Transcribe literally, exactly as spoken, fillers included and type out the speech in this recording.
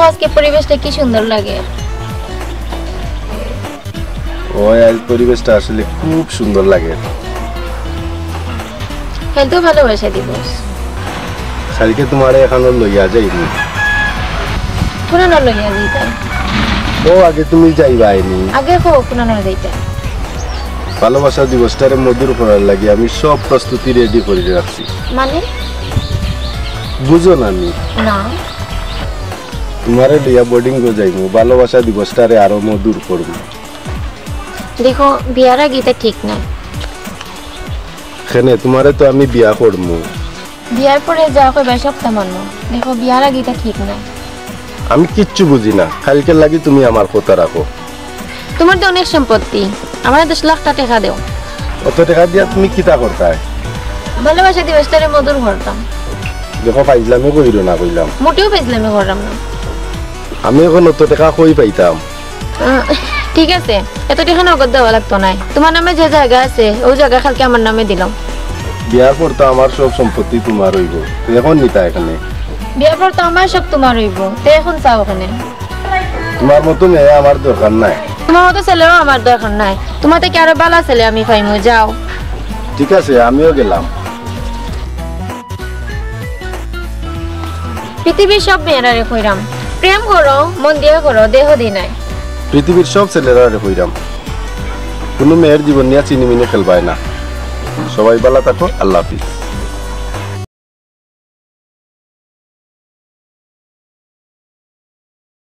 আজকে পরিবেশটা কি সুন্দর লাগে। ওই, আজ পরিবেশটা আসলে খুব সুন্দর লাগে। কাইল তো ভালোবাসা দিবস। কাইলকে তুমারে এখানো লইয়া যাইমু। কুনানো লইয়া যাইতায়? ও, আগে তুমি যাইবায় নি। আগে কও কুনানো যাইতায়? ভালোবাসা দিবসটারে মধুর করার লাগি আমি সব প্রস্তুতি ready করি রাখছি। মানে? বুঝো না নি? না। তুমারে লইয়া boarding-ও যাইমু, ভালোবাসা দিবসটারে আরো মধুর করমু। দেখো, বিয়ার আগে ইতা ঠিক নায়। কেনে, তুমারে তো আমি বিয়া করমু। বিয়ার পরে যা কইবায় সবতা মানমু। দেখো, বিয়ার আগে ইতা ঠিক নায়। আমি কিচ্ছু বুঝি না, কাইলকের লাগি তুমি আমার কথা রাখো। তুমার তো অনেক সম্পত্তি, আমারে দশ লাখ টা টেকা দেও। অত টেকা দিয়া তুমি কিতা করতায়? ভালোবাসা দিবসটারে মধুর করতাম। দেখো, ফাইজলামি কইরো না কইলাম। মোটেও ফাইজলামি করলাম না। আমি অখন অত টেকা কই পাইতাম? আহ, ঠিক আছে, এত টেকা নগদ দেওয়া লাগতো নায়। তুমার নামে যে জাগা আছে, অউ জাগা কাইলকে আমার নামে দিলাও। বিয়ার পর তো আমার সব সম্পত্তি তুমার অইবো, তে অখন নিতায় কেনে? বিয়ার পর তো আমার সব তুমার অইবো, তে অখন চাও কেনে? তুমার মতো মেয়ে আমার দরকার নাই। তুমার মতো ছেলেও আমার দরকার নাই। তুমার থাকি আরো ভালা ছেলে আমি পাইমু, যাও। ঠিক আছে, আমিও গেলাম। পৃথিবীর সব মেয়েরারে কইরাম, প্রেম করো, মন দিয়া করো, দেহ দি নায়। পৃথিবীর সব ছেলেরারে কইরাম, কুনু মেয়ের জীবন নিয়া চিনিমিনি খেলবায় না। সবাই ভালা থাকো, আল্লাহ হাফিজ।